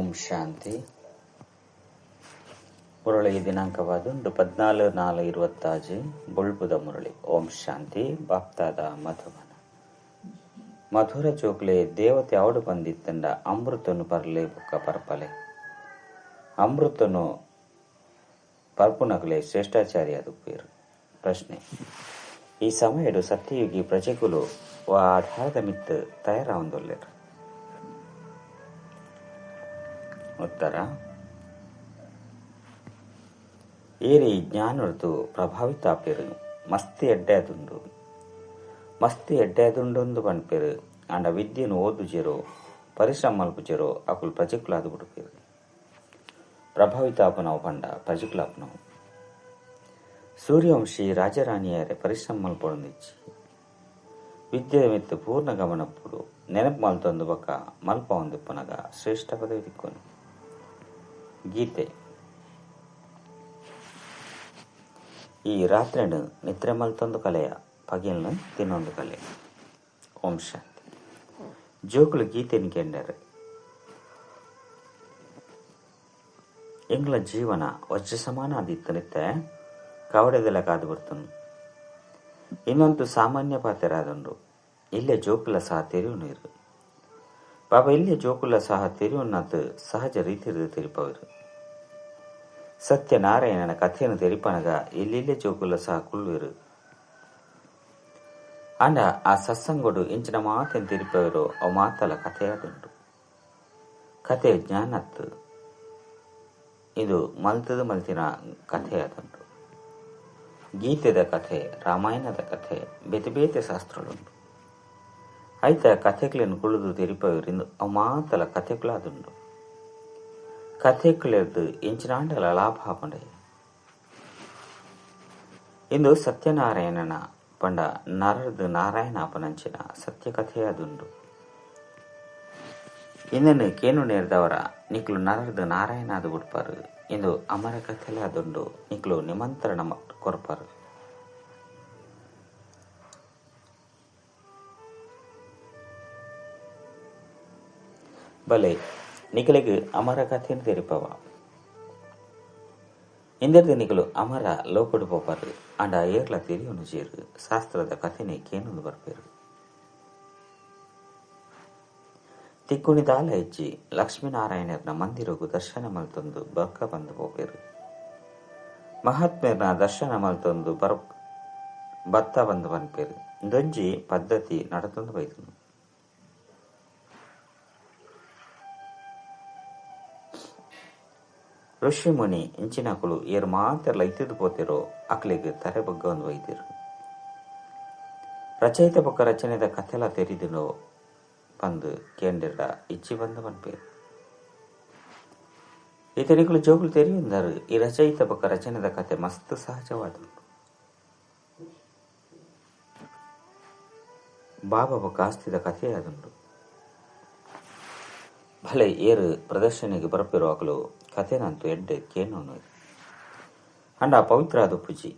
ಓಂ ಶಾಂತಿ. ಮುರಳಿ ದಿನಾಂಕವಾದ 14/4/25 ಬೊಳ್ಪುದ ಮುರಳಿ. ಓಂ ಶಾಂತಿ. ಬಾಪ್ತಾದ ಮಧುಬನ ಮಧುರ ಚೋಕ್ಲೆ ದೇವತೆ ಅವಡು ಬಂದಿತ್ತಂಡ ಅಮೃತನು ಪರ್ಲೆ ಬುಕ್ಕ ಪರ್ಪಲೆ ಅಮೃತನು ಪರ್ಪುನಗಲೆ ಶ್ರೇಷ್ಠಾಚಾರ್ಯ ಅದು ಪೇರು. ಪ್ರಶ್ನೆ: ಈ ಸಮಯಡು ಸತ್ಯಯುಗಿ ಪ್ರಜೆಕುಲು ಆಧಾರದ ಮಿತ್ತು ತಯಾರಾವಂದೊಲ್ಲೆರು? ಉತ್ತರ: ಏರಿ ಜ್ಞಾನರ್ದು ಪ್ರಭಾವಿತ ಆಪೇರು. ಮಸ್ತಿ ಎಡ್ಡೆ ಅದುಂಡು, ಮಸ್ತಿ ಎಡ್ಡೆ ಅದುಂಡೊಂದು ಪನ್ಪೇರು. ಆಂಡ ವಿದ್ಯೆನು ಓದುಜೆರೋ ಪರಿಶ್ರಮ ಮಲ್ಪುಜೆರೋ ಅಕುಲು ಪ್ರಜೆಕುಲಾದು ಬಿಡುಪೇರು. ಪ್ರಭಾವಿತ ಆಪನವು ಪಂಡ ಪ್ರಜೆಕುಲಾಪನವು. ಸೂರ್ಯವಂಶಿ ರಾಜರಾಣಿಯರೆ ಪರಿಶ್ರಮ ಮಲ್ಪೊಡೊಂದಿಚ್ಚಿ ವಿದ್ಯೆದ ಮಿತ್ತು ಪೂರ್ಣ ಗಮನಪ್ಪುಡು ನೆನಪು ಮಲ್ತೊಂದು ಬೊಕ್ಕ ಮಲ್ಪ ಒಂದುಪ್ಪನಗ ಶ್ರೇಷ್ಠ ಪದವಿ ತಿಕ್ಕೊನು. ಗೀತೆ: ಈ ರಾತ್ರಿನು ನಿದ್ರೆ ಮಲ್ತೊಂದು ಕಲೆಯ, ಪಗಿಲ್ನು ತಿನ್ನೊಂದು ಕಲೆ. ಓಂ ಶಾಂತಿ. ಜೋಕುಲು ಗೀತೆನ್ ಕೆಂಡರು ಎಂಗ್ಲ ಜೀವನ ವಜ್ರ ಸಮಾನ ಆದಿತ್ತನಿತ್ತೆ ಕವಡೆದೆಲ್ಲ ಕಾದು ಬರ್ತನು. ಇನ್ನೊಂದು ಸಾಮಾನ್ಯ ಪಾತೆರಾದುಂಡು. ಇಲ್ಲೇ ಜೋಕುಲ ಸಹ ತೆರಿಯುನು ಇರು ಪಾಪ. ಇಲ್ಲೇ ಜೋಕುಲ ಸಹ ತೆರಿಯುನ್ನದು ಸಹಜ ರೀತಿಯಿದ್ದು ತೆರಿಪವರು. ಸತ್ಯನಾರಾಯಣನ ಕಥೆಯನ್ನು ತೆರಿಪನಗ ಎಲ್ಲೆಲ್ಲೇ ಜೋಕುಲ ಸಹ ಕುಳ್ಳುವಿರು. ಆಂಡ ಆ ಸತ್ಸಂಗೋಡು ಇಂಚಿನ ಮಾತೆನ್ ತೆರಿಪವರು ಅವು ಮಾತಲ ಕಥೆಯಾದುಂಡು. ಕಥೆ ಜ್ಞಾನತ್ತು, ಇದು ಮಲ್ತದು ಮಲ್ತಿನ ಕಥೆಯಾದುಂಡು. ಗೀತೆದ ಕಥೆ, ರಾಮಾಯಣದ ಕಥೆ, ಬೇತೆ ಬೇತೆ ಶಾಸ್ತ್ರಗಳುಂಡು. ಐತ ಕಥೆಗಳನ್ನು ಕುಳಿದು ತೆರಿಪವರಿಂದ ಅವು ಮಾತಲ ಕಥೆಗಳಾದುಂಡು. ಕಥೆಗಳೆರ್ದು ಇಂಚಿನಾಂಡಲ ಲಾಭ ಪಂಡೆ. ಇಂದು ಸತ್ಯನಾರಾಯಣನ ಪಂಡ ನರದು ನಾರಾಯಣ ಅಪನಂಚಿನ ಸತ್ಯಕಥೆಯಾದುಂಡು. ಇಂದನ್ನು ಕೇನು ನೇರ್ದವರ ನಿಕ್ಲು ನರದು ನಾರಾಯಣ ಅದು ಬಿಡ್ಪಾರು. ಇಂದು ಅಮರ ಕಥೆಲೆ ಅದುಂಡು. ನಿಕ್ಲು ನಿಮಂತ್ರಣ ಕೊರ್ಪಾರು. ಬಲೆ ನಿಕಲಿಗೆ ಅಮರ ಕಥೆಯನ್ನು ತೆರಿಪವ. ಇಂದರ್ದು ನಿಕಲು ಅಮರ ಲೋಕಡು ಪೋಪಾರು. ಅಂಡ ಏರ್ಲ ತೆರಿಯೋನು ಜೇರು ಶಾಸ್ತ್ರದ ಕಥೆನೆ ಕೇನೊಂದು ಬರ್ಪೇರು. ತಿಕ್ಕುಣಿದಾಲ ಹೆಜ್ಜಿ ಲಕ್ಷ್ಮೀನಾರಾಯಣರ್ನ ಮಂದಿರಗು ದರ್ಶನ ಮಲ್ತೊಂದು ಬರ್ಕ ಬಂದು ಪೋಪೇರು. ಮಹಾತ್ಮೆರ್ನ ದರ್ಶನ ಮಲ್ತೊಂದು ಬತ್ತ ಬಂದು ಪನ್ಪೇರು. ದೊಂಜಿ ಪದ್ಧತಿ ನಡತೊಂದು ಬೈತನು. ಋಷಿಮುನಿ ಇಂಚಿನಕುಲು ಏರು ಮಾತೆರ್ಲ ಇತ್ತಿದ್ದು ಪೋತಿರೋ ಅಕ್ಲಿಗೆ ತರೆ ಬಗ್ಗ ಒಂದು ವೈದ್ಯರು. ರಚಯಿತ ಬೊಕ್ಕ ರಚನೆದ ಕಥೆಲ ತೆರಿದಿನೋ ಬಂದು ಕೇಂದ್ರ ಇಚ್ಚಿ ಬಂದು ಪನ್ಪೇರು. ಇತನಿಕುಲು ಜೋಗುಲು ತೆರಿಯುಂದರು. ಈ ರಚಯಿತ ಬೊಕ್ಕ ರಚನೆದ ಕಥೆ ಮಸ್ತ್ ಸಹಜವಾದುಂಡು. ಬಾಬಾ ಬೊಕ್ಕ ಆಸ್ತಿದ ಕಥೆಯಾದುಂಡು. ಭಲೆ ಏರು ಪ್ರದರ್ಶನಿಗೆ ಬರಪಿರೋ ಅಕಲು ಕಥೆನಂತೂ ಎಡ್ಡೆ ಕೇನೋನು. ಅಂಡ ಪವಿತ್ರ ಅದು ಪೂಜಿ.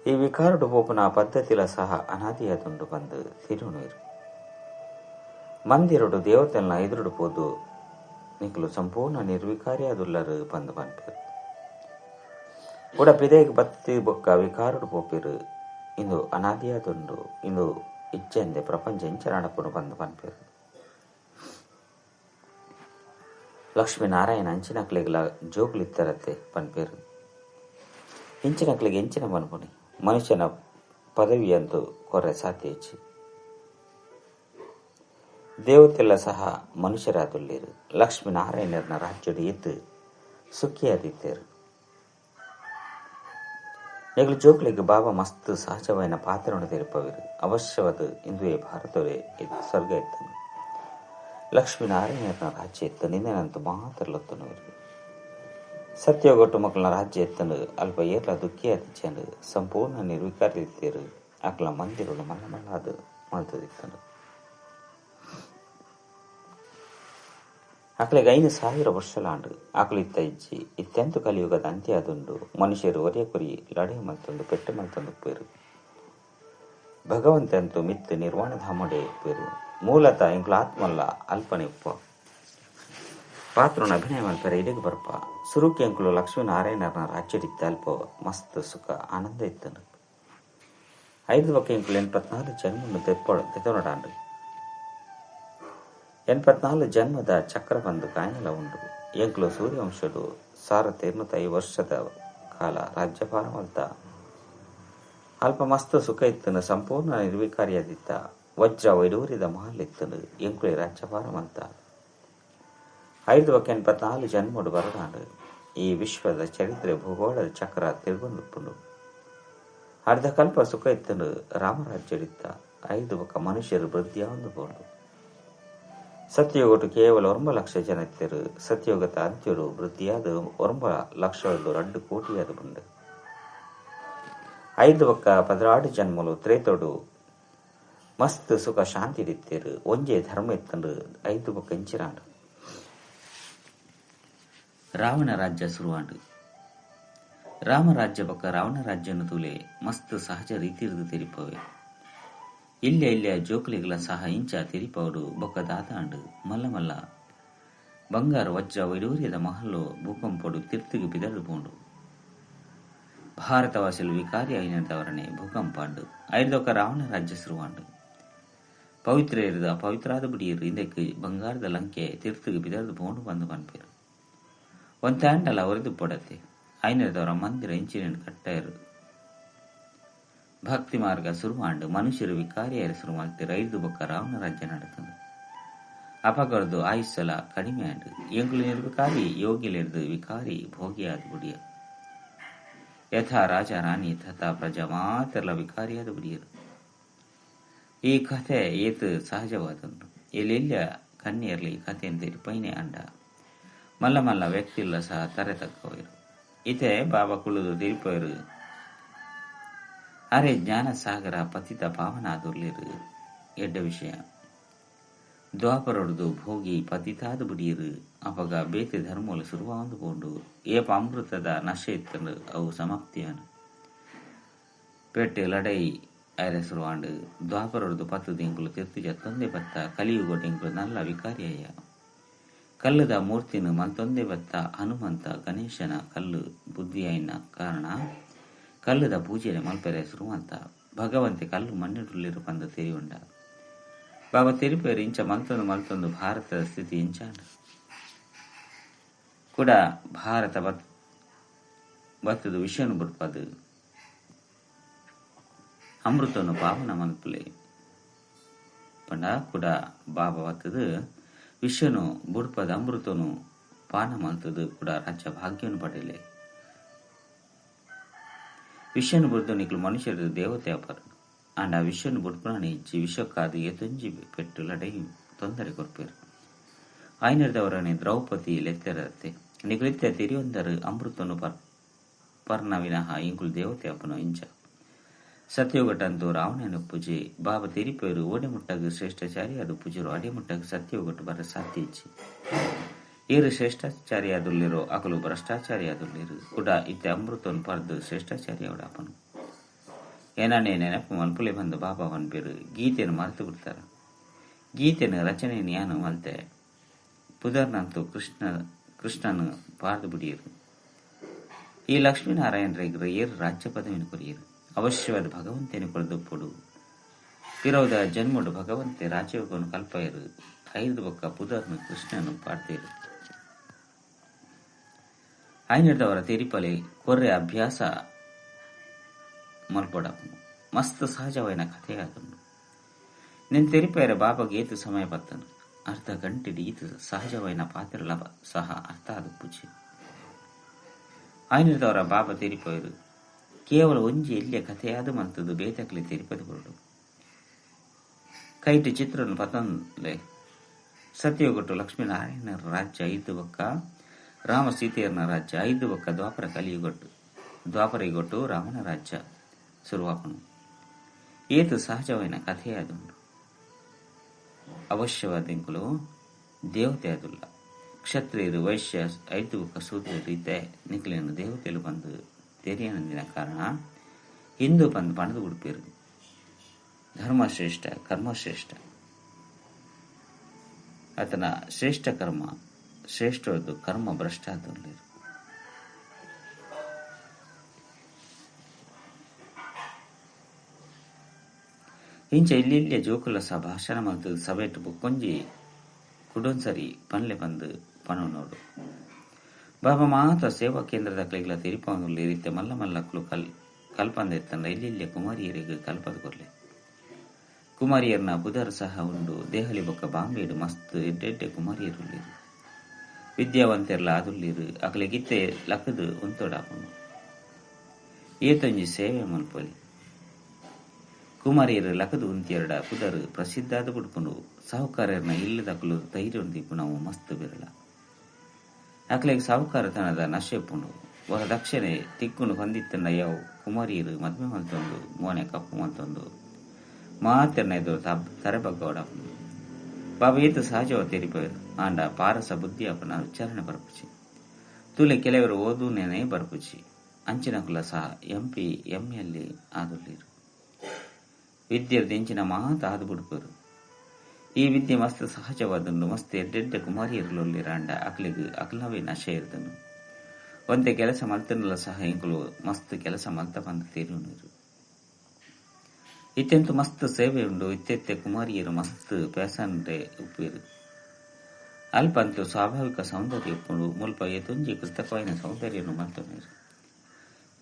ಈ ವಿಕಾರಡು ಪೋಪುನ ಪದ್ಧತಿಲ ಸಹ ಅನಾದಿಯಾದುಂಡು ಬಂದು ತಿರುನು. ಮಂದಿರಡು ದೇವತೆಲ್ನ ಎದುರುಡು ಪೋದು ನಿಕಲು ಸಂಪೂರ್ಣ ನಿರ್ವಿಕಾರಿಯಾದುಲ್ಲರು ಬಂದು ಪನ್ಪೇರು. ಉಡ ಪಿದೆಗೆ ಬತ್ತಿ ಬೊಕ್ಕ ವಿಕಾರಡು ಪೋಪಿರು. ಇಂದು ಅನಾದಿಯಾದುಂಡು. ಇಂದು ಇಜ್ಜಂದೆ ಪ್ರಪಂಚ ಇಂಚ ನಡಪುನು ಬಂದು ಪನ್ಪೇರು. ಲಕ್ಷ್ಮೀನಾರಾಯಣ ಅಂಚಿನಕ್ಲೆಗ್ಲ ಜೋಗುಲಿತ್ತರತ್ತೆ ಪನ್ಪೇರು. ಇಂಚಿನಕ್ಲೆಗೆ ಎಂಚಿನ ಪನ್ಪುನಿ ಮನುಷ್ಯನ ಪದವಿಯಂತೂ ಕೊರೆ ಸಾಧ್ಯ ಹೆಚ್ಚಿ. ದೇವತೆಲ್ಲ ಸಹ ಮನುಷ್ಯರಾದುಳ್ಳೇರು. ಲಕ್ಷ್ಮೀನಾರಾಯಣರನ್ನ ರಾಜ್ಯಡು ಎದ್ದು ಸುಖಿಯಾದಿತ್ತೇರು. ನೆಗಲು ಜೋಕ್ಲಿಗೆ ಬಾಬಾ ಮಸ್ತ್ ಸಹಜವಾದ ಪಾತ್ರವನ್ನು ತೆರಪವಿರು. ಅವಶ್ಯವಾದ ಇಂದುವೇ ಭಾರತವೇ ಸ್ವರ್ಗ ಇತ್ತನು. ಲಕ್ಷ್ಮೀನಾರಾಯಣನ ರಾಜ್ಯ ಎತ್ತ ನಿಂದನಂತೂ ಮಾತ್ರಲೊತ್ತನು. ಸತ್ಯಗೊಟ್ಟು ಮಕ್ಕಳನ್ನ ರಾಜ್ಯ ಎತ್ತನು ಅಲ್ಪ ಏರ್ಲ ದುಃಖಿಯಾದಿಚ್ಚನು ಸಂಪೂರ್ಣ ನಿರ್ವಿಕಾರಿತ್ತೇರು. ಅಕ್ಲ ಮಂದಿರಲು ಮಲ್ಲ ಮಲ್ಲಾದು ಮಲ್ತದಿತ್ತನು. ಅಕ್ಲೆಗೆ 5,000 ವರ್ಷಲಾಂಡು ಆಕಳಿತ್ತ ಇಜ್ಜಿ. ಇತ್ಯಂತು ಕಲಿಯುಗದ ಅಂತ್ಯ ಅದುಂಡು. ಮನುಷ್ಯರು ಒರೆಯ ಕೊರಿ ಲಡೆ ಮಲ್ತೊಂದು ಪೆಟ್ಟು ಮಲ್ತೊಂದು ಪೇರು. ಭಗವಂತಂತು ಮಿತ್ತು ನಿರ್ವಾಣಧಾಮಡೆ ಪೇರು. ಮೂಲತಃ ಎಂಕ್ಲ ಆತ್ಮಲ್ಲ ಅಲ್ಪನೆ ಉಪ್ಪ. ಪಾತ್ರನ ಅಭಿನಯ ಮಲ್ಪೆರೆ ಇಡೆಗ್ ಬರ್ಪ. ಸುರುಕು ಎಂಕುಲು ಲಕ್ಷ್ಮೀನಾರಾಯಣನ ರಾಜ್ಯಡಿತ್ತೆ ಅಲ್ಪ ಮಸ್ತ್ ಸುಖ ಆನಂದ ಇತ್ತುಂಡು. ಐದು ಬೊಕ್ಕ ಎಂಕುಲು 84 ಜನ್ಮನು ದೆತೊನೊಡಾಂಡ್. 84 ಜನ್ಮದ ಚಕ್ರ ಪಂದ್ ಕಾಯಿನಲ ಉಂಡು. ಎಂಕುಲು ಸೂರ್ಯವಂಶೊಡು 1205 ವರ್ಷದ ಕಾಲ ರಾಜ್ಯಭಾರ ಮಲ್ತ. ಅಲ್ಪ ಮಸ್ತ್ ಸುಖ ಇತ್ತುಂಡು. ಸಂಪೂರ್ಣ ನಿರ್ವಿಕಾರಿಯಾದಿತ್ತ. ವಜ್ರ ವೈಡೂರ್ಯದ ಮಹಲ್ ಇತ್ತುಂಡು. ಎಂಕುಲೆ ರಾಜ್ಯಭಾರ ಮಲ್ತ. ಐದು ಬೊಕ್ಕ 84 ಜನ್ಮೊಡು ಬರೊಡಾಂಡ್. ಈ ವಿಶ್ವದ ಚರಿತ್ರೆ ಭೂಗೋಳದ ಚಕ್ರ ತಿರುಗೊಂದುಪ್ಪುಂಡು. ಅರ್ಧಕಲ್ಪ ಸುಖ ಇತ್ತುಂಡು. ರಾಮರಾಜ್ಯಡಿತ್ತ. ಐದು ಬೊಕ್ಕ ಮನುಷ್ಯರು ವೃದ್ಧಿಯಾವೊಂದು ಪೋಂಡು. ಸತ್ಯಯುಗಟು ಕೇವಲ 9 ಲಕ್ಷ ಜನ ಇತ್ತೆರು. ಸತ್ಯಯುಗದ ಅಂತ್ಯೊಡು ವೃದ್ಧಿಯಾದ 9 ಲಕ್ಷ 2 ಕೋಟಿಯಾದ ಉಂಡು. ಐದು ಬೊಕ್ಕ 16 ಜನ್ಮಲು ತ್ರೇತೊಡು ಮಸ್ತ್ ಸುಖ ಶಾಂತಿ ಇತ್ತೇರು. ಒಂಜೇ ಧರ್ಮ ಇತ್ತಂಡು. ಐದು ಬೊಕ್ಕ ಇಂಚಿರಾಂಡು. ರಾವಣ ರಾಜ್ಯ ಸುರುವಾಂಡು. ರಾಮರಾಜ್ಯ ಬೊಕ್ಕ ರಾವಣ ರಾಜ್ಯನು ತೂಲೆ ಮಸ್ತ್ ಸಹಜ ರೀತಿರ್ದು ತೆರಿಪವೆ. ಇಲ್ಯ ಇಲ್ಯ ಜೋಕುಲಿಗಳ ಸಹ ಇಂಚ ತೆರಿಪವಡು ಬೊಕ್ಕ ದಾದಾಂಡು. ಮಲ್ಲ ಮಲ್ಲ ಬಂಗಾರ ವಜ್ರ ವೈಡೂರ್ಯದ ಮಹಲ್ಲು ಭೂಕಂಪಡು ತಿರ್ತಿಗೆ ಬಿದಳು ಪೋಂಡು. ಭಾರತವಾಸಿಲು ವಿಕಾರಿ అయినంతవరనే ಭೂಕಂಪಾಂಡು. ಐದೊಕ್ಕ ರಾವಣ ರಾಜ್ಯ ಸುರುವಾಂಡು. ಪವಿತ್ರ ಅಪವಿತ್ರಾದ ಬಿಡಿಯರು ಇಂದಕ್ಕೆ ಬಂಗಾರದ ಲಂಕೆ ತಿರ್ತಿಗೆ ಬಿದರ್ದು ಪೋಂಡು ಬಂದು ಪನ್ಪೇರು. ಒಂತಾಂಡಲ ಒರೆದು ಪೊಡತೆ. ಐನದವರ ಮಂದಿರ ಇಂಚಿನ ಕಟ್ಟಾಯರು. ಭಕ್ತಿ ಮಾರ್ಗ ಸುರುವಾಂಡು. ಮನುಷ್ಯರು ವಿಕಾರಿಯರು ಸುರು ಮಲ್ತೆರು. ಐದು ಬೊಕ್ಕ ರಾವಣ ರಾಜ್ಯ ನಡತಂದು. ಅಪಗರ್ದು ಆಯುಸ್ಸಲ ಕಡಿಮೆ ಆಂಡು. ಎಂಕುಲು ನಿರ್ವಿಕಾರಿ ಯೋಗಿಲಿರ್ದು ವಿಕಾರಿ ಭೋಗಿಯಾದ ಬುಡಿಯ. ಯಥಾ ರಾಜ ರಾಣಿ ತಥಾ ಪ್ರಜಾ ಮಾತ್ರಲ ವಿಕಾರಿಯಾದ ಬುಡಿಯರು. ಈ ಕಥೆ ಏತು ಸಹಜವಾದಂದು. ಎಲ್ಲೆಲ್ಲ ಕನ್ಯರ್ಲಿ ಈ ಕಥೆಯನ್ನು ತೆರಿಪೈನೆ ಅಂಡ. ಮಲ್ಲ ಮಲ್ಲ ವ್ಯಕ್ತಿಲ್ಲ ಸಹ ತರೆ ತಕ್ಕವರು. ಇತೆ ಬಾಬಾ ಕುಳುದು ತೆರಿಪೈರು. ಅರೆ ಜ್ಞಾನ ಸಾಗರ ಪತಿತ ಪಾವನಾದುರ್ಲಿರು. ಎಡ್ಡ ವಿಷಯ. ದ್ವಾಪರೊಡ್ದು ಭೋಗಿ ಪತಿತಾದ ಬುಡಿಯರು. ಅಪಗ ಬೇತೆ ಧರ್ಮಲು ಸುರುವಾಂದು ಪೋಂಡು. ಏಪ ಅಮೃತದ ನಶೆ ಇತ್ತಂಡು ಅವು ಸಮಾಪ್ತಿಯಾನು. ಪೇಟೆ ಲಡೈ ಐರೆ ಸುರುವಾಂಡು. ದ್ವಾಪರೊಡ್ದು ಪತ್ತದ ಎಂಕುಲು ತಿರ್ತು ಜತ್ತೊಂದೇ ಬತ್ತ. ಕಲಿಯುಗೊಟ್ಟು ಎಂಕುಲು ನಲ್ಲ ವಿಕಾರಿಯಯ್ಯ. ಕಲ್ಲುದ ಮೂರ್ತಿನ ಮಲ್ತೊಂದೇ ಬತ್ತ. ಹನುಮಂತ ಗಣೇಶನ ಕಲ್ಲು ಬುದ್ಧಿಯಾಯಿನ ಕಾರಣ ಕಲ್ಲುದ ಪೂಜೆನೆ ಮಲ್ಪೆರೆ ಸುರುವಂತ. ಭಗವಂತೆ ಕಲ್ಲು ಮಣ್ಣಿಡುಳ್ಳಿರು ಪಂದ ತೆರಿಯುಂಡ. ಬಾಬಾ ತೆರಿಪೇರು ಇಂಚ ಮಲ್ತೊಂದು ಮಲ್ತೊಂದು ಭಾರತದ ಸ್ಥಿತಿ ಇಂಚಾಂಡ. ಕೂಡ ಭಾರತ ಬತ್ತದ ವಿಷಯನು ಬುಡ್ಪದು. ಅಮೃತನು ಪಾವನ ಮಲ್ಪುಲೆ ಪಂಡ ಕೂಡ ಬಾಬಾ ಬತ್ತದ ವಿಷಯನು ಬುಡ್ಪದ ಅಮೃತನು ಪಾನ ಮಲ್ತದು ಕೂಡ ರಾಜ್ಯ ಭಾಗ್ಯನು ಪಡೆಯಲೆ. ವಿಷಯನು ಬುಡ್ದು ನಿಕ್ಲು ಮನುಷ್ಯರು ದೇವತೆ ಅಪರು. ಅಂಡ ವಿಷಯನು ಬುಡ್ಪುನಾನೆ ಇಜ್ಜಿ. ವಿಷಕ್ಕಾದು ಏತೊಂಜಿ ಪೆಟ್ಟು ಲಡೈ ತೊಂದರೆ ಕೊರ್ಪೇರು. ಆಯ್ನದವರನೆ ದ್ರೌಪದಿ ಲೆತ್ತೆರತ್ತೆ. ನಿಕುಲಿತ್ತೆ ತೆರಿಯೊಂದರು ಅಮೃತನು ಪರ್ಣ ವಿನಃ ಇಂಕುಲು ದೇವತೆ ಅಪನು ಇಂಚ. ಸತ್ಯೋಗಟಂತೂ ರಾವಣನ ಪೂಜೆ ಬಾಬಾ ತೆರಿಪೇರು. ಓಡೆ ಮುಟ್ಟಗು ಶ್ರೇಷ್ಠಾಚಾರಿ ಅದು ಪೂಜರು. ಅಡೆ ಮುಟ್ಟಗು ಸತ್ಯೋಗಟ್ಟು ಬರ ಸಾಧ್ಯ ಇಜ್ಜಿ. ಏರು ಶ್ರೇಷ್ಠಾಚಾರಿಯಾದುಲ್ಲಿರೋ ಅಕಲು ಭ್ರಷ್ಟಾಚಾರಿಯಾದುಲ್ಲಿರು. ಕೂಡ ಇತ್ತೆ ಅಮೃತನು ಪರ್ದು ಶ್ರೇಷ್ಠಾಚಾರಿಯವಡ ಅಪನು. ಏನಾನೇ ನೆನಪು ಮಲ್ಪುಲೆ ಬಂದು ಬಾಬಾ ಪನ್ಪೇರು. ಗೀತೆಯನ್ನು ಮರೆತು ಬಿಡ್ತಾರ. ಗೀತೆಯನ್ನು ರಚನೆ ಯಾನು ಮಲ್ತೆ. ಪುದರ್ನಂತೂ ಕೃಷ್ಣನು ಪಾರ್ದು ಬಿಡಿಯರು. ಈ ಲಕ್ಷ್ಮೀನಾರಾಯಣರಿಗರು ಏರು ರಾಜ್ಯ ಪದವಿನ ಕೊರಿಯರು. ಅವಶ್ಯವಾದ ಭಗವಂತನ ಕೊರದೊಪ್ಪುಡು. ಪಿರೌದ ಜನ್ಮಡು ಭಗವಂತೆ ರಾಜಯೋಗವನ್ನು ಕಲ್ಪಯರು. ಐದು ಬೊಕ್ಕ ಪುದರ್ನು ಕೃಷ್ಣನು ಪಾಡ್ತೇರು. ಐನದವರ ತೆರಿಪಲೆ ಕೊರ್ರೆ ಅಭ್ಯಾಸ ಮಲ್ಪೊಡಪುಂಡು. ಮಸ್ತ್ ಸಹಜವಾಯಿನ ಕಥೆಯಾದುಂಡು. ನೆನ್ ತೆರಿಪೇರೆ ಬಾಬಾಗೆ ಏತು ಸಮಯ ಬತ್ತನು. ಅರ್ಧ ಗಂಟೆಡ್ ಈತು ಸಹಜವಾಯಿನ ಪಾತ್ರಲ ಸಹ ಅರ್ಥ ಆದುಪ್ಪುಜಿ. ಐನದವರ ಬಾಬಾ ತೆರಿಪೇರು ಕೇವಲ ಒಂಜಿ ಎಲ್ಲಿಯ ಕಥೆಯಾದ ಮಲ್ತದು ಬೇತಕ್ಲೆ ತೆರಿಪದು ಕೊರಡು. ಕೈಟ್ ಚಿತ್ರನು ಪತಂಲೆ. ಸತ್ಯಯುಗಟ್ಟು ಲಕ್ಷ್ಮೀನಾರಾಯಣರ ರಾಜ್ಯ ಐದು ಬೊಕ್ಕ ರಾಮ ಸೀತೆಯರನ ರಾಜ್ಯ ಐದು ಬೊಕ್ಕ ದ್ವಾಪರ ಕಲಿಯುಗಟ್ಟು ದ್ವಾಪರ ಯುಗಟ್ಟು ರಾಮನ ರಾಜ್ಯ ಸುರುವಾಪನು. ಏತು ಸಹಜವಾಯಿನ ಕಥೆಯಾದುಂಡು. ಅವಶ್ಯವಾದ ಎಂಕುಲು ದೇವತೆ ಆದುಲ್ಲ. ಕ್ಷತ್ರಿಯರು ವೈಶ್ಯ ಐದು ಬೊಕ್ಕ ಶೂದ್ರರು ಇತ್ತೆ ನಿಕ್ಲೆನ ದೇವತೆಲು ಬಂದು ತೆರಿಯನಂದಿನ ಕಾರಣ ಹಿಂದೂ ಬಂದು ಪಣದು ಉಡುಪೇರು. ಧರ್ಮಶ್ರೇಷ್ಠ ಕರ್ಮಶ್ರೇಷ್ಠ. ಆತನ ಶ್ರೇಷ್ಠ ಕರ್ಮ ಶ್ರೇಷ್ಠವಾದ ಕರ್ಮ ಭ್ರಷ್ಟಾದುಲ್ಲೆರ್. ಇಂಚ ಇಲ್ಲಿಲ್ಲಿಯ ಜೋಕುಲ ಸಹ ಭಾಷಣ ಮಲ್ತ್ ಸಭೆಟ್ ಬೊಕ್ಕೊಂಜಿ ಕುಡೊಂಸರಿ ಪನ್ಲೆ ಪಂದ್ ಪನೊನೊಡು. ಬಾಬಾ ಮಾತ ಸೇವಾ ಕೇಂದ್ರದಕ್ಲೆಗ್ಲ ತೆರಿಪಾವೊಂದುಲ್ಲೆರ್ ಇತ್ತೆ ಮಲ್ಲ ಮಲ್ಲಕ್ಲು ಕಲ್ಪಂದೆತ್ತಂಡ ಇಲ್ಲಿಲ್ಲಿಯ ಕುಮಾರಿಯೆರೆಗ್ ಕಲ್ಪದ್ ಕೊರ್ಲೆ. ಕುಮಾರಿಯರ್ನ ಪುದರ್ ಸಹ ಉಂಡು. ದೆಹಲಿ ಬೊಕ್ಕ ಬಾಂಬೆಡ್ ಮಸ್ತ್ ಎಡ್ಡೆ ಎಡ್ಡೆ ಕುಮಾರಿಯರುಲ್ಲೆರ್. ವಿದ್ಯಾವಂತೆರ್ಲ ಆದುಲ್ಲೆರ್. ಅಕ್ಲೆಗ್ ಇತ್ತೆ ಲಕ್ಕುದು ಉಂತೊಡಾಪುಂಡು. ಏತೊಂಜಿ ಸೇವೆ ಮಲ್ಪೊಲಿ. ಕುಮಾರಿಯರು ಲಕ್ಕುದು ಉಂತಿಯೆರ್ಡ ಪುದರ್ ಪ್ರಸಿದ್ಧ ಆದ್ ಬುಡ್ಪುಂಡು. ಸಾಹುಕಾರೆರ್ನ ಇಲ್ಲದಕುಲು ಧೈರ್ಯೊನು ದೀಪುನವು ಮಸ್ತ್ ಬಿರಳ. ಅಕ್ಲೆಗ್ ಸಾಹುಕಾರತನದ ನಶೆ ಉಪ್ಪುಂಡು. ವರದಕ್ಷಿಣೆ ತಿಕ್ಕುಂಡು ಪಂದಿತ್ತ್ಂಡ ಯಾವು ಕುಮಾರಿಯರು ಮದ್ಮೆ ಮಲ್ತೊಂದು ಮೋನೆ ಕಪ್ಪು ಮಲ್ತೊಂದು ಮಾತೆರ್ನ ಎದುರು ತರೆ ಬಗ್ಗವಡಾಪುಂಡು. ಬಾಬಾ ಏತ್ ಸಹಜವಾದ್ ತೆರಿಪಾವೆರ್. ಆಂಡ ಪಾರಸ ಬುದ್ಧಿ ಆಪುನ ಉಚ್ಚಾರಣೆ ಬರ್ಪುಜಿ. ತೂಲೆ ಕೆಲವೆರ್ ಓದುನೆನೇ ಬರ್ಪುಜಿ. ಅಂಚಿನಕುಲ ಸಹ ಎಂಪಿ ಎಂಎಲ್ಎ ಆದುಲ್ಲೆರ್. ವಿದ್ಯೆರ್ದ್ ಇಂಚಿನ ಮಾತ ಆದ್ ಬುಡ್ಪೆರ್. ಈ ವಿದ್ಯೆ ಮಸ್ತ್ ಸಹಜವಾದುಂಡು. ಮಸ್ತ್ ಎಡ್ಡೆಡ್ಡೆ ಕುಮಾರಿಯರುಲುಲ್ಲೆರ್ ಆಂಡ ಅಕ್ಲೆಗ್ ಅಕ್ಲ್ನವೇ ನಶೆ ಇರ್ದುಂಡು. ಒಂತೆ ಕೆಲಸ ಮಲ್ತ್ಂಡಲ ಸಹ ಎಂಕುಲು ಮಸ್ತ್ ಕೆಲಸ ಮಲ್ತ ಪಂದ್ ತೆರಿಯೊನುವೆರ್. ಇತ್ತೆಂತು ಮಸ್ತ್ ಸೇವೆ ಉಂಡು. ಇತ್ತೆತ್ತೆ ಕುಮಾರಿಯರು ಮಸ್ತ್ ಫ್ಯಾಷನ್ ಡೆ ಉಪ್ಪುವೆರ್. ಅಲ್ಪ ಅಂತೂ ಸ್ವಾಭಾವಿಕ ಸೌಂದರ್ಯ ಉಪ್ಪುಂಡು. ಮುಲ್ಪ ಏತೊಂಜಿ ಕೃತಕವಾಯಿನ ಸೌಂದರ್ಯನ್ ಮಲ್ತೊನುವೆರ್.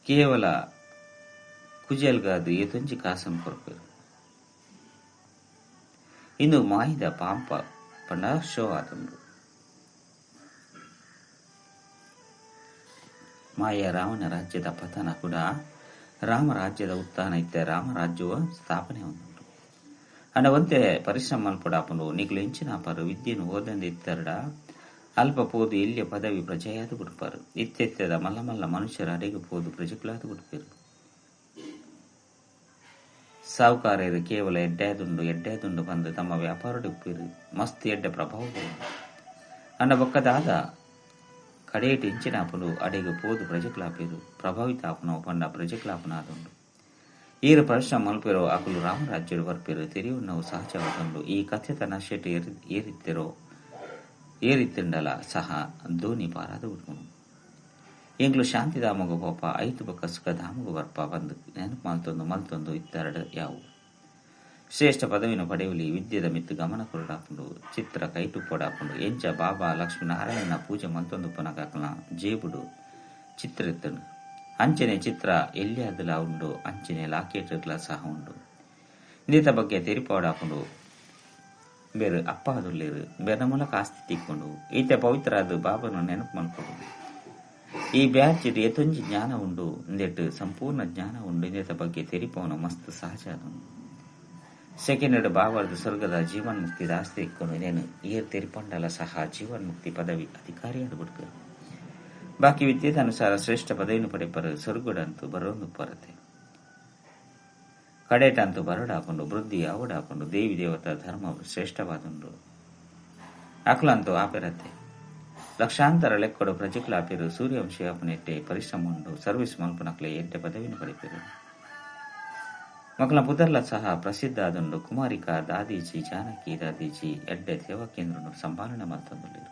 ಕೇವಲ ಕುಜಲ್ಗಾದ್ ಏತೊಂಜಿ ಕಾಸುನ್ ಕೊರ್ಪೆರ್. ಇಂದು ಮಾಯಿದ ಪಾಂಪ ಪಂಡ ಶೋ ಆದುಂಡು. ಮಾಯ ರಾವಣ ರಾಜ್ಯದ ಪತನ ಕೂಡ ರಾಮರಾಜ್ಯದ ಉತ್ಥಾನ ಇತ್ತೆ ರಾಮರಾಜ್ಯವ ಸ್ಥಾಪನೆ ಆವೊಂದುಂಡು. ಆಂಡ ಒಂತೆ ಪರಿಶ್ರಮ ಮಲ್ಪೊಡಾಪುಂಡು. ನಿಕುಲು ಎಂಚಿನ ಆಪರ್ ವಿದ್ಯೆನ್ ಓದಂದೆ ಇತ್ತೆರ್ಡ ಅಲ್ಪ ಪೋದು ಎಲ್ಯ ಪದವಿ ಪ್ರಜೆಯಾದ್ ಬುಡ್ಪರ್. ಇತ್ತೆತ್ತೆದ ಮಲ್ಲ ಮಲ್ಲ ಮನುಷ್ಯರು ಅಡೆಗ್ ಪೋದು ಪ್ರಜೆಕುಲಾದ್ ಬುಡ್ಪೆರ್. ಸಾಹುಕಾರೆರ್ ಕೇವಲ ಎಡ್ಡೆಯಾದುಂಡು ಎಡ್ಡೆಯಾದುಂಡು ಪಂದ್ ತಮ್ಮ ವ್ಯಾಪಾರಡ್ ಉಪ್ಪುವೆರ್. ಮಸ್ತ್ ಎಡ್ಡೆ ಪ್ರಭಾವ ಬೂರುಂಡು. ಆಂಡ ಬೊಕ್ಕ ದಾದ ಕಡೆಟ್ ಎಂಚಿನ ಆಪುಂಡು ಅಡೆಗ್ ಪೋದು ಪ್ರಜೆಕುಲಾಪೆರ್. ಪ್ರಭಾವಿತ ಆಪುನವು ಪಂಡ ಪ್ರಜೆಕುಲಾಪುನ ಆದುಂಡು. ಈರ್ ಪರಿಶ್ರಮ ಮಲ್ಪೆರೋ ಅಕುಲು ರಾಮರಾಜ್ಯಡ್ ಬರ್ಪೆರ್. ತೆರಿಯೊನ್ನವು ಸಹಜವಾದುಂಡು. ಈ ಕಥೆತ ನಶೆಟ್ ಏರಿತ್ತ್ಂಡಲ ಸಹ ದೋಣಿ ಪಾರಾದ್ ಬುಡ್ಪುಂಡು. ಎಂಕ್ಲು ಶಾಂತಿಧಾಮೊಗು ಪೋಪ ಐತು ಬೊಕ್ಕ ಸುಖಧಾಮೊಗು ಬರ್ಪ ಪಂದ್ ನೆನಪು ಮಲ್ತೊಂದು ಮಲ್ತೊಂದು ಇತ್ತರ್ಡ ಯಾವು. ಶ್ರೇಷ್ಠ ಪದವಿನ್ ಪಡೆಯೊಲಿ. ವಿದ್ಯೆದ ಮಿತ್ತ್ ಗಮನ ಕೊರೊಡಾಪುಂಡು. ಚಿತ್ರ ಕೈಟುಪ್ಪೊಡಾಪುಂಡು. ಎಂಚ ಬಾಬಾ ಲಕ್ಷ್ಮೀನಾರಾಯಣನ ಪೂಜೆ ಮಲ್ತೊಂದುಪ್ಪುನಗ ಅಕಲ್ನ ಜೇಬುಡು ಚಿತ್ರ ಇತ್ತ್ಂಡ್. ಅಂಚನೆ ಚಿತ್ರ ಎಲ್ಯಾದಲ ಉಂಡು ಅಂಚನೆ ಲಾಕೆಟ್ಡ್ಲ ಸಹ ಉಂಡು. ಇಂದೆತ ಬಗ್ಗೆ ತೆರಿಪಾವೊಡಾಪುಂಡು. ಇಂಬೆರ್ ಅಪ್ಪ ಆದುಲ್ಲೆರ್. ಇಂಬೆರ್ನ ಮೂಲಕ ಆಸ್ತಿ ತಿಕ್ಕುಂಡು. ಇತ್ತೆ ಪವಿತ್ರ ಆದ್ ಬಾಬಾನ ನೆನಪು ಮಲ್ಪೊಡು. ಈ ಬ್ಯಾಚ್ ಡ್ ಏತೊಂಜಿ ಜ್ಞಾನ ಉಂಡು. ಇಂದೆಟ್ ಸಂಪೂರ್ಣ ಜ್ಞಾನ ಉಂಡು. ಇಂದೆತ ಬಗ್ಗೆ ತೆರಿಪಾವುನ ಮಸ್ತ್ ಸಹಜ ಆದುಂಡು. ಸೆಕೆಂಡ್ ಡ್ ಬಾಬಾರ್ದ್ ಸ್ವರ್ಗದ ಜೀವನ್ಮುಕ್ತಿದ ಆಸ್ತಿ ತಿಕ್ಕುಂಡು. ಇಂದೆನ್ ಏರ್ ತೆರಿಪೊಂಡಲ ಸಹ ಜೀವನ್ಮುಕ್ತಿ ಪದವಿ ಅಧಿಕಾರಿಯಾದ್ ಬುಡ್ಪೆರ್. ಬಾಕಿ ವಿದ್ಯೆದ ಅನುಸಾರ ಶ್ರೇಷ್ಠ ಪದವಿನ್ ಪಡೆಪರ್. ಸ್ವರ್ಗಡ್ ಅಂತೂ ಬರೊಂದುಪ್ಪರತೆ. ಕಡೆಟ್ ಅಂತೂ ಬರೊಡಾಪುಂಡು. ವೃದ್ಧಿ ಆವೊಡಾಪುಂಡು. ದೇವಿ ದೇವತಾ ಧರ್ಮ ಶ್ರೇಷ್ಠವಾದುಂಡು. ಅಕುಲಂತೂ ಆಪೆರತೆ. ಲಕ್ಷಾಂತರ ಲೆಕ್ಕೊಡು ಪ್ರಜೆಕುಲಾಪೆರ್. ಸೂರ್ಯವಂಶಿ ಆಪುನೆಟ್ಟೆ ಪರಿಶ್ರಮ ಉಂಡು. ಸರ್ವೀಸ್ ಮಲ್ಪುನಕ್ಲೆ ಎಡ್ಡೆ ಪದವಿನ್ ಪಡೆಪೆರ್. ಮಕಲ್ನ ಪುದರ್ಲ ಸಹ ಪ್ರಸಿದ್ಧ ಆದುಂಡು. ಕುಮಾರಿಕಾ ದಾದೀಜಿ ಜಾನಕಿ ದಾದೀಜಿ ಎಡ್ಡೆ ಸೇವಾ ಕೇಂದ್ರನ್ ಸಂಭಾಲನೆ ಮಲ್ತೊಂದುಲ್ಲೆರ್.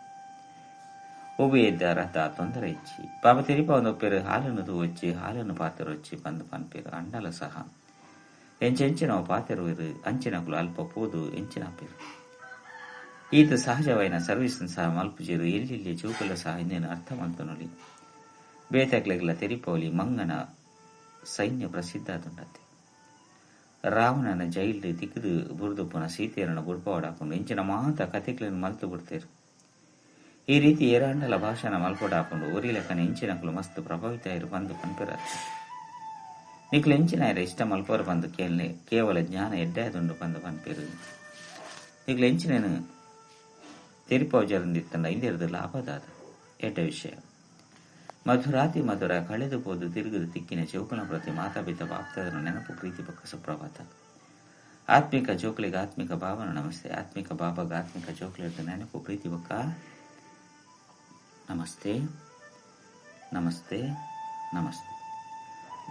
ಒವ್ವೇ ರಥ ತೊಂದರೆ ಇಜ್ಜಿ. ಬಾಬಾ ತೆರಿಪಾವೊಂದುಪ್ಪೆರ್ ಹಾಲುನು ತೂವೊಚ್ಚಿ ಹಾಲುನು ಪಾತೆರೊಚ್ಚಿ ಪಂದ್ ಪನ್ಪೆರ್. ಆಂಡಲ ಸಹ ಎಂಚೆಂಚಿನವು ಪಾತೆರುವೆರ್. ಅಂಚಿನಕುಲು ಅಲ್ಪ ಪೋದು ಎಂಚಿನಾಪೆರ್. ಈತ್ ಸಹಜವಾಯಿನ ಸರ್ವೀಸ್ ನ್ ಸಹ ಮಲ್ಪುಜೆರ್. ಎಲ್ಯ ಎಲ್ಯ ಜೋಕುಲ್ಲ ಸಹ ಇಂದೆನ್ ಅರ್ಥ ಮಲ್ತೊನೊಲಿ. ಬೇತೆಕ್ಲೆಗ್ಲ ತೆರಿಪಾವೊಲಿ. ಮಂಗನ ಸೈನ್ಯ ಪ್ರಸಿದ್ಧ ಆದುಂಡತ್ತೆ. ರಾವಣನ ಜೈಲ್ಡ್ ತಿಕ್ಕುದು ಬುರ್ದುಪ್ಪುನ ಸೀತೆಯೆರೆನ್ ಬುಡ್ಪಾವೊಡಾಪುಂಡು. ಇಂಚಿನ ಮಾತ ಕಥೆಕ್ಲೆನ್ ಮಲ್ತ್ ಬುಡ್ತೆರ್. ಈ ರೀತಿ ಏರಾಂಡಲ ಭಾಷಣ ಮಲ್ಪೊಡಾಪುಂಡು. ಒರಿಲೆಕ್ಕನೆ ಇಂಚಿನಕುಲು ಮಸ್ತ್ ಪ್ರಭಾವಿತ ಆಯೆರ್ ಪಂದ್ ಪನ್ಪೆರತ್ತೆ. ನಿಕುಲು ಎಂಚಿನಾಯೆರೆ ಇಷ್ಟ ಮಲ್ಪುವರ್ ಪಂದ್ ಕೇನ್ಲೆ. ಕೇವಲ ಜ್ಞಾನ ಎಡ್ಡೆ ಆದುಂಡು ಪಂದ್ ಪನ್ಪೆರ್. ನಿಕುಲು ಎಂಚಿನೆನ್ ತೆರಿಪಾವುಜೆರ್ಂದ್ ಇತ್ತ್ಂಡ ಇಂದೆರ್ದ್ ಲಾಭ ದಾದ. ಎಡ್ಡೆ ವಿಷಯ. ಮಧುರಾತಿ ಮಧುರ ಕಳೆದು ಪೋದು ತಿರುಗುದು ತಿಕ್ಕಿನ ಜೋಕುಲ್ನ ಪ್ರತಿ ಮಾತಾಪಿತ ಬಾಪ್ತಾದನ ನೆನಪು ಪ್ರೀತಿ ಬೊಕ್ಕ ಸುಪ್ರಭಾತ. ಆತ್ಮಿಕ ಜೋಕುಲೆಗ್ ಆತ್ಮಿಕ ಬಾಬನ ನಮಸ್ತೆ. ಆತ್ಮಿಕ ಬಾಬಾಗ್ ಆತ್ಮಿಕ ಜೋಕುಲೆರ್ದ್ ನೆನಪು ಪ್ರೀತಿ ಬೊಕ್ಕ ನಮಸ್ತೆ ನಮಸ್ತೆ ನಮಸ್ತೆ.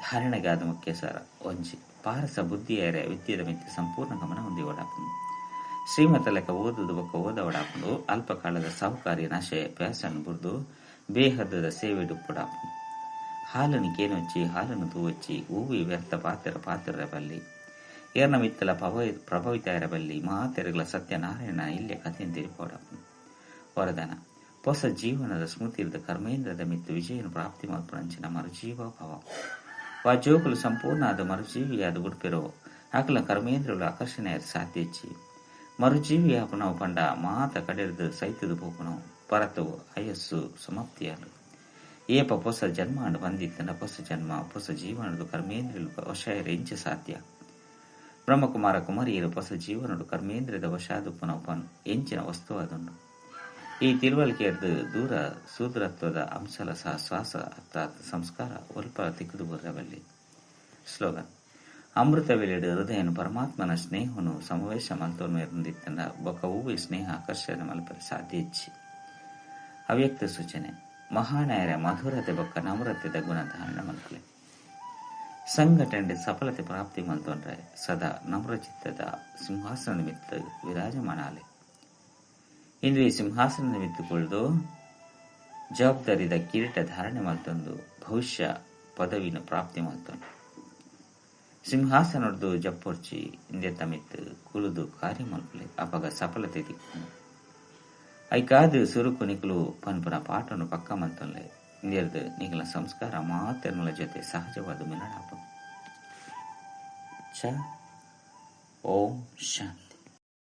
ಧಾರಣೆಗಾದ ಮುಖ್ಯ ಸಾರ ಒಂಜಿ ಪಾರಸ ಬುದ್ಧಿಯರೆ ವಿದ್ಯೆದ ಮಿತ್ತ್ ಸಂಪೂರ್ಣ ಗಮನ ಹೊಂದಿವೊಡಾಪುಂಡು. ಶ್ರೀಮತ ಲೆಕ್ಕ ಓದುದು ಬೊಕ್ಕ ಓದವಡಾಪುಂಡು. ಅಲ್ಪ ಕಾಲದ ಸಾಹುಕಾರಿ ನಶೆ ಪ್ಯಾಸನ್ ಬುಡ್ದು ಬೇಹದ್ದದ ಸೇವೆಡ್ ಉಪ್ಪುಡಾಪುಂಡು. ಹಾಲನ್ನು ಕೇನೊಚ್ಚಿ ಹಾಲನ್ನು ತೂವೊಚ್ಚಿ ಹೂವಿ ವ್ಯರ್ಥ ಪಾತೆರ ಪಾತೆರ ಬಲ್ಲಿ ಏರ್ನ ಮಿತ್ತಲ ಪ್ರಭಾವಿತ ಬಲ್ಲಿ ಮಾತೆರೆಗಳ ಸತ್ಯನಾರಾಯಣ ಇಲ್ಯ ಕಥೆಯನ್ನು ತೆರಿಪೋಡಾಪುಂಡು. ವರದಾನ ಹೊಸ ಜೀವನದ ಸ್ಮೃತಿರದ ಕರ್ಮೇಂದ್ರದ ಮಿತ್ತು ವಿಜಯನ ಪ್ರಾಪ್ತಿ ಮಲ್ಪುನಂಚಿನ ಮರುಜೀವ ಭವ ವಾ ಜೋಕುಲು ಸಂಪೂರ್ಣ ಆದ ಮರುಜೀವಿಯಾದ ಬುಡ್ಪಿರೋ ಅಕಲ ಕರ್ಮೇಂದ್ರಲು ಆಕರ್ಷಣೆ ಸಾಧ್ಯ ಇಚ್ಚಿ ಮರುಜೀವಿ ಆಪುನವು ಪಂಡ ಮಾತ ಕಡೆರ್ದು ಸೈತದು ಪೋಪುನವು ಪರತು ಅಯಸ್ಸು ಸಮಾಪ್ತಿಯಾಲು ಏಪ ಹೊಸ ಜನ್ಮ ಅಂಡ್ ಬಂದಿತ್ತನ ಹೊಸ ಜನ್ಮ ಹೊಸ ಜೀವನದ ಕರ್ಮೇಂದ್ರಲು ವಶಾಯರ ಎಂಚ ಸಾಧ್ಯ. ಬ್ರಹ್ಮಕುಮಾರ ಕುಮಾರಿಯರು ಹೊಸ ಜೀವನಡು ಕರ್ಮೇಂದ್ರದ ವಶಾದುಪ್ಪುನವು ಪನ್ ಎಂಚಿನ ವಸ್ತು ಅದುಂಡು. ಈ ತಿಳುವಳಿಕೆಯರ್ದು ದೂರ ಶೂದ್ರತ್ವದ ಅಂಶಲ ಸಹ ಶ್ವಾಸ ಅರ್ಥಾತ್ ಸಂಸ್ಕಾರ ಒಲ್ಪ ತಿಕ್ಕುದು ಬರಬಲ್ಲಿ. ಸ್ಲೋಗನ್ ಅಮೃತ ವೇಳೆಡು ಹೃದಯನು ಪರಮಾತ್ಮನ ಸ್ನೇಹನು ಸಮಾವೇಶ ಮಲ್ತೋನ್ಮೆಂದಿತ್ತಂಡ ಬೊಕ ಹೂವಿ ಸ್ನೇಹ ಆಕರ್ಷಣೆ ಮಲ್ಪರೆ ಸಾಧ್ಯ ಇಚ್ಚಿ. ಅವ್ಯಕ್ತ ಸೂಚನೆ ಮಹಾನಾಯರ ಮಧುರತೆ ಬೊಕ್ಕ ನಮ್ರತೆದ ಗುಣ ಧಾರಣ ಮಲ್ಪಲೆ ಸಂಘಟನೆ ಸಫಲತೆ ಪ್ರಾಪ್ತಿ ಮಲ್ತೊಂಡ್ರೆ ಸದಾ ನಮ್ರಚಿತ್ತದ ಸಿಂಹಾಸನ ನಿಮಿತ್ತ ವಿರಾಜಮಾನಾಲೆ. ಇಂದು ಈ ಸಿಂಹಾಸನ ನಿಮಿತ್ತುಕೊಳ್ಳದು ಜವಾಬ್ದಾರಿದ ಕಿರೀಟ ಧಾರಣೆ ಮಲ್ತೊಂದು ಭವಿಷ್ಯ ಪದವಿನ ಪ್ರಾಪ್ತಿ ಮಲ್ತೊಂಡು ಸಿಂಹಾಸನದ್ದು ಜಪ್ಪೊರ್ಚಿ ಇಂದೆ ತಮಿತ್ತು ಕುಲುದು ಕಾರ್ಯ ಮಲ್ಪಲೆ ಅಪಗ ಸಫಲತೆ ತಿಕ್ಕು. ಐಕಾದು ಸುರುಕು ನಿಕಲು ಪನ್ಪುನ ಪಾಠನು ಪಕ್ಕ ಮಲ್ತೊನ್ಲೆ ಇಂದೆರ್ದು ನಿಕಲ ಸಂಸ್ಕಾರ ಮಾತೆರ್ನಲ ಜೊತೆ ಸಹಜವಾದ ಮಿಲನಾಪ. ಚ ಓಂ ಶಾಂತಿ.